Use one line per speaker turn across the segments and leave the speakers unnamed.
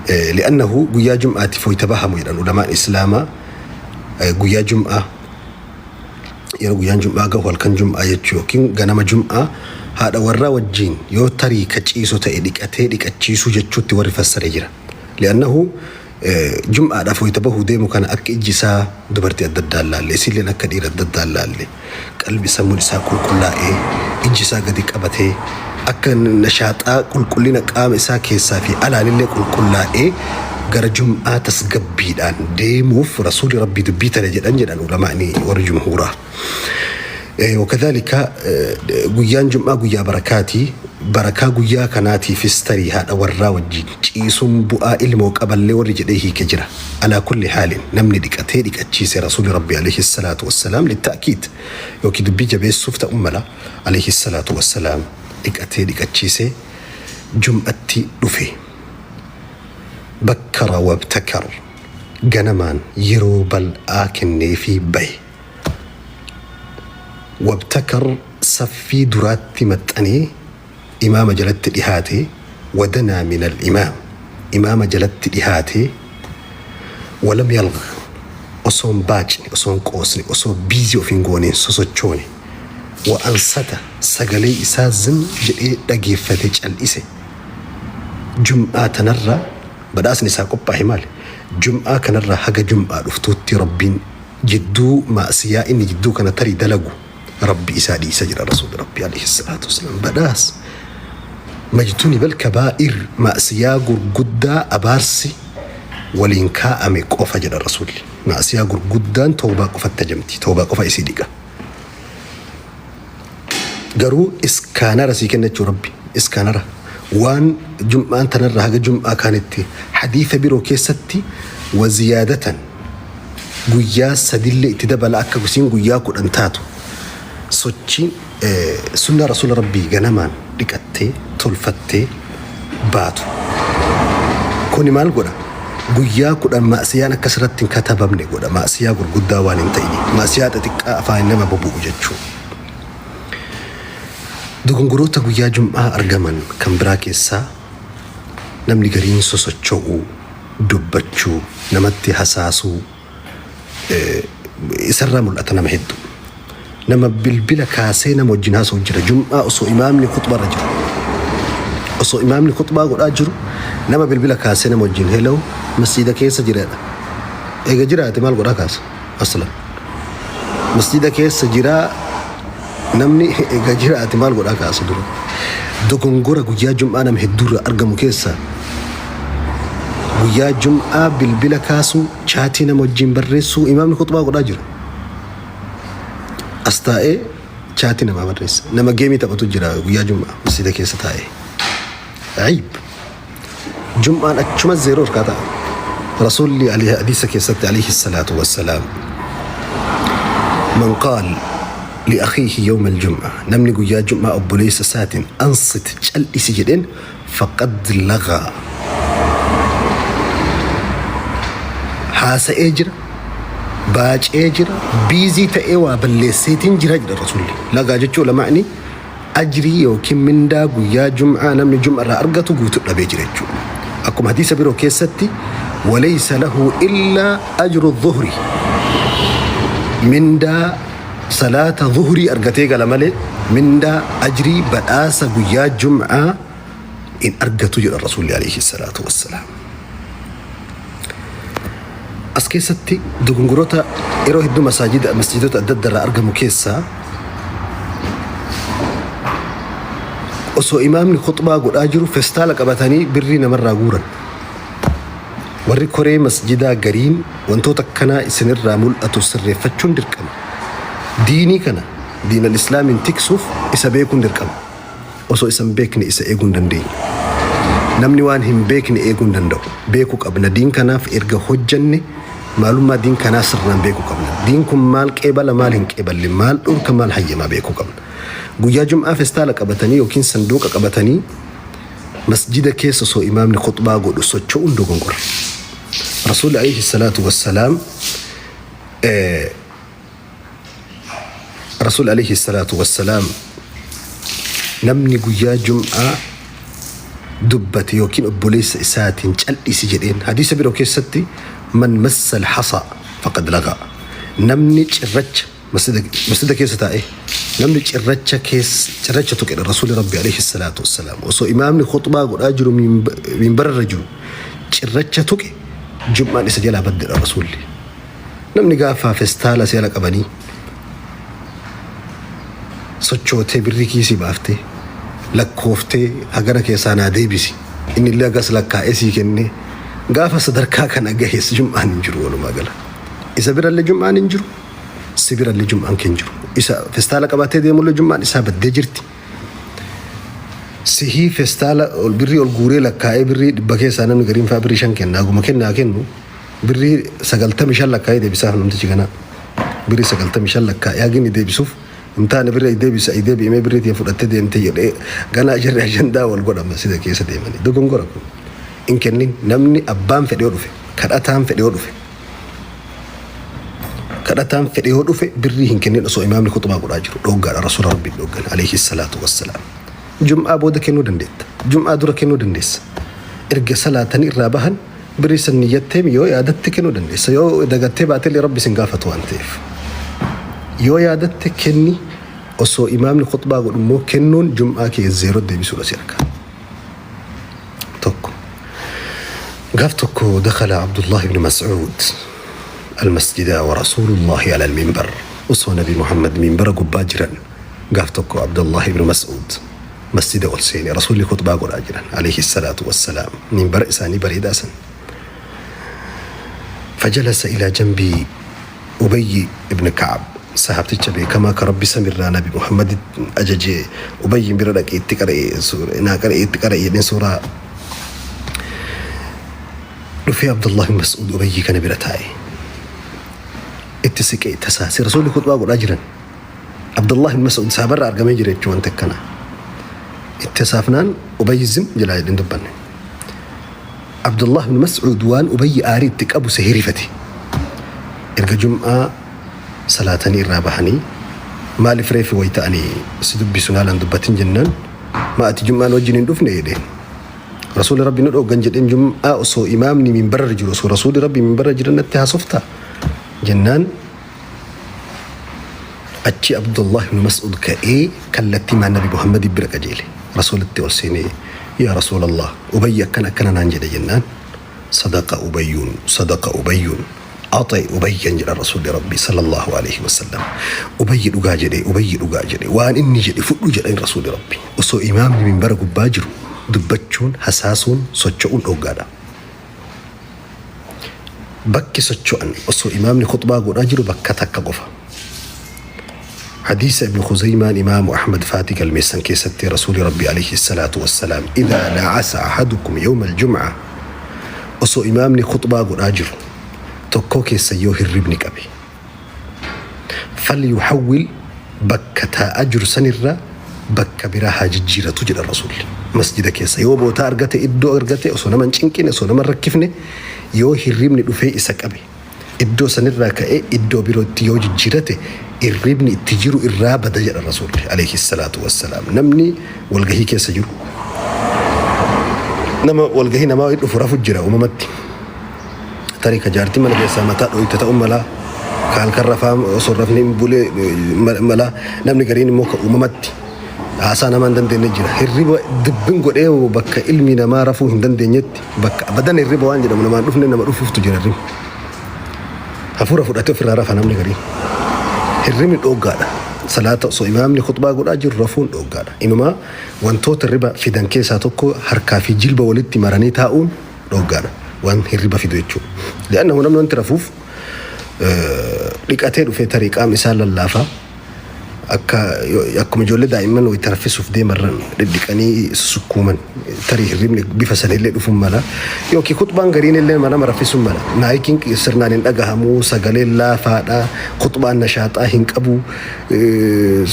Li'annahu guyyaa jum'aatiif wayta bahamu jedhan ulamaan islaamaa guyyaa jum'aa yeroo guyyaan jum'aa gahu halkan jum'aa jechuu yookiin ganama jum'aa haadha warraa wajjiin yoo tarii ka ciisu ta'e dhiqatee dhiqachiisuu jechuutti warri fassare jira. Li'annahu jum'aadhaaf wayta bahuu deemu kana akka ijji isaa dubartii adda addaa hin laalle isiilleen akka dhiira adda addaa hin laalle qalbi sammuun isaa qulqullaa'ee ijji isaa gadi qabatee akka nashaaxaa qulqullina qaama isaa keessaa fi alaanillee qulqullaa'ee gara jum'aa tasgabbiidhaan deemuuf rasuuli rabbii dubbii tana jedhan jedhan ulamaa'ni warri jumhuuraa. Wakadhalika guyyaan jum'aa guyyaa barakaati. Barakaa guyyaa kanaatiifis tarii haadha warraa wajjin ciisuun bu'aa ilmoo qaballee warri jedhee hiike jira. Alaa kulli haalin namni dhiqatee dhiqachiise rasuuli rabbi alayhi salaatu wassalaam litta'kiid yookiin dubbii jabeessuuf ta'uu mala alayhi salaatu wassalaam dhiqatee dhiqachiise jum'atti dhufe. Bakkara wabtakar ganamaan yeroo bal'aa kenneefii bahe. Wabtakar saffii duraatti maxxanee imaama jalatti dhihaate, wadanaa minal imaam imaama jalatti dhihaate, walam yalgh osoo hin baacne, osoo hin qoosne, osoo biizii of hin goone, hin sosochoone, wa ansata sagalee isaa zim jedhee dhageeffate cal'ise. Jum'aa tanarraa badhaasni isaa qophaahe maali? Jum'aa kanarraa haga jum'aa dhuftuutti Rabbiin jidduu ma'siyaa inni jidduu kana tarii dalagu Rabbi isaa dhiisa jedha Rasuulli Rabbi alayhi salaatu wassalaam. Badhaas majtunibal kabaa'ir ma'siyaa gurguddaa abaarsi waliin kaa'ame qofa jedha Rasuulli. Ma'siyaa gurguddaan tawbaa qofatti hajamti. Tawbaa qofa isii dhiqa. Garuu iskaanara sii kenna jechuu Rabbi. Iskaanara. Waan jum'aan tanarra haga jum'aa kaanitti hadiisa biroo keessatti waziyaadatan guyyaa sadillee itti dabala akka isiin guyyaa 10 taatu sochiin sunnaa rasuula rabbii ganamaan dhiqattee tolfattee baatu. Kuni maal godha? Guyyaa 10 ma'siyaan akka sirratti hin katabamne godha. Ma'siyaa gurguddaa waan hin ta'ini. Ma'siyaa xixiqqaa afaan nama bobu'u jechuu. Dogongoroota guyyaa jum'aa argaman kan biraa keessaa namni gariin sosocho'uu, dubbachuu, namatti hasaasuu isarraa mul'ata nama hedduu. Nama bilbila kaasee nama wajjin haasa'u jira. Jum'aa osoo imaamni khuxbaarra jiru. Osoo imaamni khuxbaa godhaa jiru nama bilbila kaasee nama wajjin hello masjiida keessa jiradha. Eega jiraate maal godhaa kaasa? Aslan. Masjiida keessa jiraa namni eega jiraate maal godhaa kaasa dura? Dogongora guyyaa jum'aa nama hedduurraa argamu keessaa guyyaa jum'aa bilbila kaasuu, chaatii nama wajjin barreessuu imaamni khuxbaa godhaa jira. As taa'ee chaatii namaa barreessa. Nama geemii taphatu jira guyyaa jum'aa masjiida keessa taa'ee. Ayib. Jum'aan achuma zeeroo harkaa ta'a. Rasuulli hadiisa keessatti alayhi salaatu wassalaam man qaal liakhiihi yawma aljum'a namni guyyaa jum'aa obboleessa isaatiin ansit cal'isi jedheen faqad lagaa haasa'ee jira baacee jira biizii ta'ee waa balleesseetiin jira jedha rasuulli lagaa jechuu lamaani ajrii yookiin mindaa guyyaa jum'aa namni jum'a irraa argatu guutuu dhabee jira jechuudha. Akkuma hadiisa biroo keessatti walaysa lahu illaa ajru dhuhri mindaa salaata dhuhrii argatee gala malee mindaa ajrii badhaasa guyyaa jum'aa hin argatu jedha rasuulli alayhi salaatu wassalaam. As keessatti dogongoroota yeroo hedduu masaajida masjidota adda adda irraa argamu keessaa osoo imaamni khuxbaa godhaa jiru festaala qabatanii birrii namarraa guuran. Warri koree masjidaa gariin wantoota akkanaa isinirraa mul'atu sirreeffachuun dirqama. Diinii kana diinal islaamiin tiksuuf isa beekuun dirqama. Osoo isa hin beekne isa eeguu hin dandeenyu. Namni waan hin beekne eeguu hin danda'u. Beekuu qabna. Diin kanaaf erga hojjanne maalummaa diin kanaa sirnaan beekuu qabna. Diin kun maal qeebala maal hin qeeballe maal dhorka maal hayyamaa beekuu qabna. Guyyaa jum'aa festaala qabatanii yookiin sanduuqa qabatanii masjida keessa osoo imaamni khuxbaa godhu socho'uun dogongora. Rasuulli alayhi salaatu wassalaam Rasuul alayhi salaatu wassalaam namni guyyaa jum'aa Dubbate yookiin obboleessa isaatiin cal'isi jedheen. Hadiisa biroo keessatti man massal hasa faqad lagaa, namni cirracha masjida keessa taa'e, namni cirracha keessa cirracha tuqedha Rasuulli Rabbi alayhi salaatu wassalaam, osoo imaamni khuxbaa godhaa jiru, minbararra jiru, cirracha tuqe, jum'aan isa jalaa baddedha Rasuulli. Namni gaafa festaala seera qabanii sochootee birrii kiisii baaftee lakkooftee hagana keessaa naa deebisi, inni illee hagas lakkaa'ee sii kennee, gaafa sadarkaa kana gahes jum'aan hin jiru. Walumaa gala isa birallee jum'aan hin jiru, si birallee jum'aan kee hin jiru. Isa festaala qabatee deemullee jum'aan isaa baddee jirti. Sihii festaala ol birrii ol guuree lakkaa'ee birrii 100 keessaa namni gariin fa'aa birrii 5 kenna, haguma kennaa kennu birrii 95 lakkaa'ee deebisaaf. Namtichi kanaa birrii 95 lakkaa'ee hagi inni deebisuuf hin taane, birrii deebisa, deebi'imee birrii tiyya fudhattee deemtee jedhee ganaa jirri ajandaa wal godhama sida keessa deemanii. Dogongora kun hin kennin. Namni abbaan fedhe yoo dhufe, kadhataan fedhe yoo dhufe, kadhataan fedhe yoo dhufe, birrii hin kennin osoo imaamni khuxbaa godhaa jiru. Dhoggaadha. Rasuula Rabbii dhoggan alayhi salaatu wassalaam. Jum'aa booda kennuu dandeetta, jum'aa dura kennuu dandeessa, erga salaatanii irraa bahan birrii san niyyattee yoo yaadatte kennuu dandeessa. Yoo dagattee baatellee Rabbi sin gaafatu waan ta'eef, yoo yaadatte kenni. Osoo imaamni khuxbaa godhu immoo kennuun jum'aa kee zeeroo deebisuudha si harka. Tokko gaaf tokko dakhala Abdullah ibn Mas'ud المسجد ورسول الله على المنبر. Osoo Nabi Muhammad minbara gubbaa jiran gaaf tokko Abdullah ibn Mas'ud masjida ol seene. Rasuulli khutbaa godhaa jiran alayhi salaatu wassalaam minbara isaanii bareedaa san. فجلس إلى جنب أبي بن كعب, sahabticha beekamaa ka Rabbi samirraa Nabi Muhammad ajaje. Ubayyin bira dhaqee itti qara'e, naa qara'e, itti qara'e jedheen suuraa. Dhufee Abdullah bin Mas'ud Ubayyi kana bira taa'e, itti siqee tasaase. Rasuulli khutbaa godhaa jiran. Abdullah bin Mas'ud saabarra argamee jira jechuun wanta akkana itti tasaafnaan Ubayyi zim jalaa jedheen dubbanne. Abdullah bin Mas'ud waan Ubayyi aarii itti qabu se hirifate. Erga jum'aa salaatanii irraa bahanii, maaliif reefi wayita ani si dubbisu haalaan dubbatin jennaan, ma ati jum'aan wajjin hin dhufne jedheen. Rasuulli Rabbi nu dhooggan jedheen. Jum'aa osoo imaamni minbarra jiru, osoo Rasuulli Rabbi minbarra jiran natti haasoftaa jennaan, achi Abdullah ibn Mas'ud ka'ee kallattii maan Nabi Muhammad bira qajeele. Rasuulitti ol seenee, yaa Rasuulallah, Ubayyi akkana akkana naan jedhe jennaan, sadaqa Ubayyuun, sadaqa Ubayyuun, axi Ubayyan jedha Rasuulli Rabbi sallallahu alaihi wasallam. Ubayyi dhugaa jedhe, Ubayyi dhugaa jedhe, waan inni jedhe fudhu jedhan Rasuulli Rabbi. Osoo imaamni minbara gubbaa jiru dubbachuun, hasaasuun, socho'uun dhoggaadha. Bakki socho'an osoo imaamni khutbaa godhaa jiru bakka takka qofa. حديث ابن خزيمة إمام أحمد فاتك الميسان كيستي رسول ربي عليه الصلاة والسلام إذا نعس أحدكم يوم الجمعة, osoo imaamni khutbaa godhaa jiru tokkoo keessa yoo hirribni qabe, فليحول, bakka taa'aa jiru sanirra bakka biraa haa jijjiiratu jedha Rasuulli. Masjida keessa yoo bootaa argate, iddoo argate, osoo nama hin cinqine, osoo nama hin rakkifne, yoo hirribni dhufee isa qabe, iddoo sanirraa ka'ee iddoo birootti yoo jijjiirate hirribni itti jiru irraa bada jedha Rasuulli alayhi salaatu wassalaam. Namni walgahii keessa jiru, nama walgahii namaa dhufu rafu jira uumamatti. Tarii ka jaartii mana keessaa mataa dhoyte ta'uu mala, ka halkan rafaa osoo rafni hin bulee mala. Namni gariin immoo ka uumamatti haasaa namaa hin dandeenye jira. Hirriba dubbin godhee bakka ilmi namaa rafuu hin dandeenyetti, bakka abadan hirriba waan jedhamu namaan dhufne, nama dhufuuftu jira hirribni. Hafuura fudhatee ofirraa rafa namni gariin. Hirribni dhooggaadha. Salaata osoo imaamni khutbaa godhaa jiru rafuun dhooggaadha. Inumaa wantoota hirriba fidan keessaa tokko harkaa fi jilba walitti maranii taa'uun dhooggaadha. Waan hirriba fidu jechuudha. Li'annahu namni wanti rafuuf dhiqatee dhufee tarii qaamni isaa lallaafaa, akka akkuma ijoollee daa'imman wayita raffisuuf deemarran dhidhiqanii sukkuuman, tarii hirribni bifa sanillee dhufuun mala, yookiin khutbaan gariin illee nama raffisuun mala. Maayikiin sirnaan hin dhagahamu, sagaleen laafaadha, khutbaan nashaaxaa hin qabu,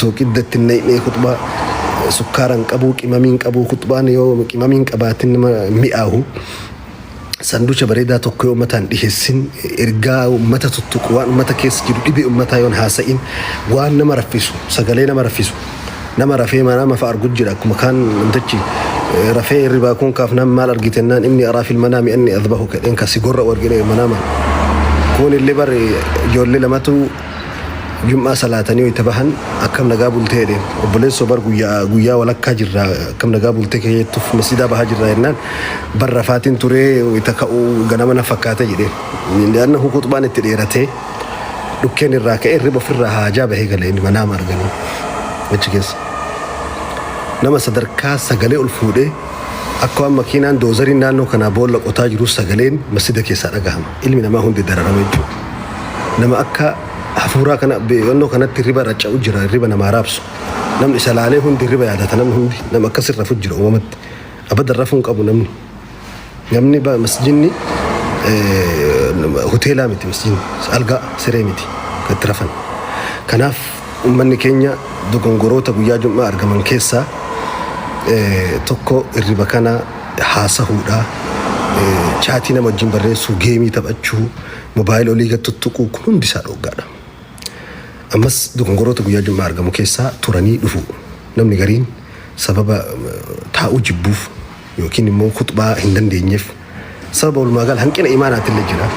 sooqiddatti hin naqnee, khutbaa sukkaara hin qabu, qimamii hin qabu. Khutbaan yoo qimamii hin qabaatin nama mi'aahu. Sanduucha bareedaa tokko yoo uummataan dhiheessin, ergaa uummata tuttuqu, waan uummata keessa jiru, dhibee uummataa yoon haasa'in, waan nama raffisu, sagalee nama raffisu, nama rafee nama fa'a argu jira. Akkuma kaan namtichi Rafee hirribaa kun kaafnaan maal argitennaan inni araa fil manaami anni adbahu kedheen kasi gorra'u argine manaama. Kun illee bar ijoollee lamatu jum'aa salaatanii wayita bahan akkam nagaa bultee jedheen. Obboleessoo bar guyyaa guyyaa walakkaa jirra akkam nagaa bultee keeyyeettuuf masjidaa bahaa jirra jennaan bar rafaatiin turee wayita ka'uu ganama na fakkaate jedheen. Li'annahu khuxbaan itti dheeratee dhukkeen irraa ka'ee hirriba ofirraa haajaa bahee gale inni manaama arganii achi keessa. Nama sadarkaa sagalee ol fuudhee akka waan makiinaan doozariin naannoo kanaa boolla qotaa jiru sagaleen masjida keessaa dhagahama. Ilmi namaa hundi dararame jechuudha. Nama akka hafuuraa kana beekannoo kanatti hirriba racca'u jira hirriba namaa raabsu. Namni isa laalee hundi hirriba yaadata namni hundi nama akkas rafu jira uumamatti. Abadan rafuu hin qabu namni. Namni masjidni hoteelaa miti masjidni algaa siree miti kan itti rafan. Kanaaf uummanni keenya dogongoroota guyyaa jum'aa argaman keessaa tokko hirriba kana haasahuudha. Chaatii nama wajjin barreessuu, geemii taphachuu, mobaayila olii gad tuttuquu kun hundi isaa dhoggaadha. Ammas dogongoroota guyyaa jum'aa argamu keessaa turanii dhufu. Namni gariin sababa taa'uu jibbuuf yookiin immoo khuxbaa hin dandeenyeef sababa walumaa gala hanqina imaanaatillee jira.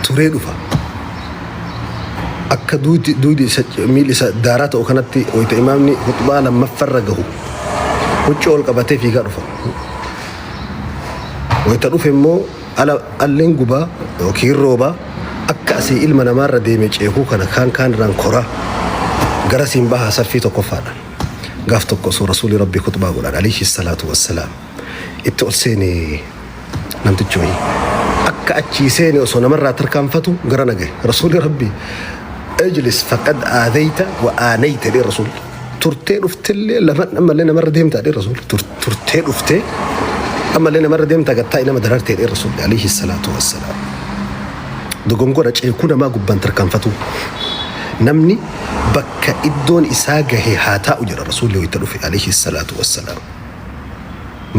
Turee dhufa. Akka duudi duudi isa miilli isa daaraa ta'u kanatti wayita imaamni khuxbaa lammaffarra gahu huccuu ol qabatee fiigaa dhufa. Wayita dhufe immoo ala alleen gubaa yookiin roobaa akka asii ilma namaarra deeme ceekuu kana kaan kaan irraan koraa gara siin bahaa saffii tokkoffaadha. Gaaf tokko osoo rasuulli rabbii khuxbaa godhan alayhi salaatu wassalaam itti ol seene namtichi wayii. Akka achii seene osoo namarraa tarkaanfatu gara nagaye. Rasuulli rabbii ijlis faqad aadayta wa aanayta jedhee rasuulli. Turtee dhuftellee lama ammallee namarra deemtaa jedhee rasuulli. Turtee dhuftee ammallee namarra deemtaa gattaa'i nama darartee jedhee rasuulli alayhi salaatu wassalaam. Dogongora ceekuu namaa gubbaan tarkaanfatu. Namni bakka iddoon isaa gahe haa taa'u jedha rasuulli wayita dhufe alayhi salaatu wassalaam.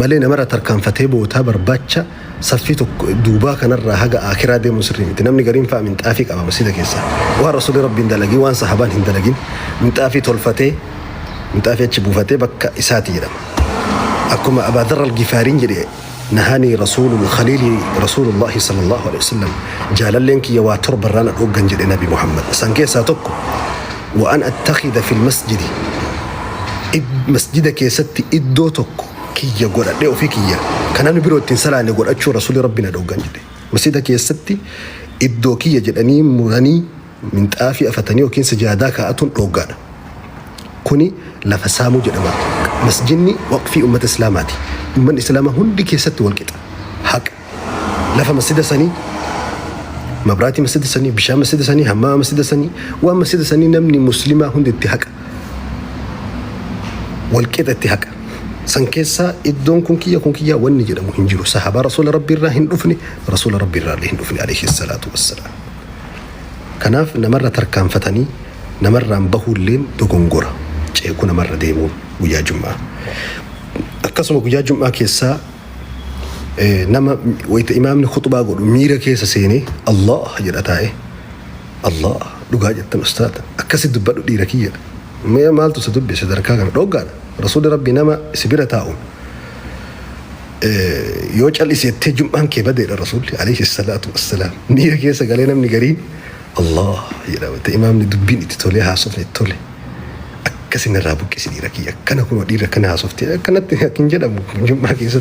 Malee namarra tarkaanfatee bootaa barbaacha saffii tokko duubaa kanarraa haga akiraa deemuun sirrii miti. Namni gariin fa'a minxaafii qaba masjida keessaa. Waan rasuulli rabbiin dalagin waan sahabaan hin dalagin minxaafii tolfatee minxaafii achi buufatee bakka isaati jedhama. Akkuma Abaa Dharr al-Gifaariin jedhe nahaanii rasuulul khaliili rasuulullahi sallallahu alaihi wasallam jaalalleen kiyya waa torba irraa na dhooggan jedhe Nabi Muhammad. Isaan keessaa tokko wa an attakhida fil masjidi masjida keessatti iddoo tokko kiyya godhadhee ofii kiyya kan namni biroo ittiin salaanne godhachuu rasuulli rabbi na dhooggan jedhe. Masjida keessatti iddoo kiyya jedhanii muranii minxaafii afatanii yookiin sijaadaa kaa'atuun dhooggaadha. Kuni lafa saamuu jedhama. Masjidni waqfii uummata Islaamaati. Uummanni Islaamaa hundi keessatti wal qixa. Haqa. Lafa masjida sanii, mabraatii masjida sanii, bishaan masjida sanii, hammaama masjida sanii, waan masjida sanii namni muslimaa hundi itti haqa. Wal qixa itti haqa. San keessaa iddoon kun kiyya kun kiyya wanni jedhamu hin jiru. Sahabaa rasuula rabbii irraa hin dhufne, rasuula rabbii irraa illee hin dhufne alayhi salaatu wassalaam. Kanaaf namarra tarkaanfatanii namarraan bahuulleen dogongora ceekuu namarra deemuun guyyaa jum'aa. Akkasuma guyyaa jum'aa keessaa nama wayita imaamni khuxbaa godhu miira keessa seenee Allah jedha taa'e. Allah dhugaa jettan ustaata akkasi dubbadhu dhiira kiyya. Mee maaltu isa dubbise sadarkaa kana dhoggaadha. Rasuulli rabbii nama si bira taa'uun yoo callisettee jum'aan kee badeedha rasuulli alayhi salaatu wassalaam. Miira keessa galee namni gariin Allah jedha wayita imaamni dubbiin itti tolee haasofni itti tole. Akkasin irraa buqqisi dhiira kiyya akkana kunoo dhiira akkana haasoftee akkanatti hin jedhamu jum'aa keessatti.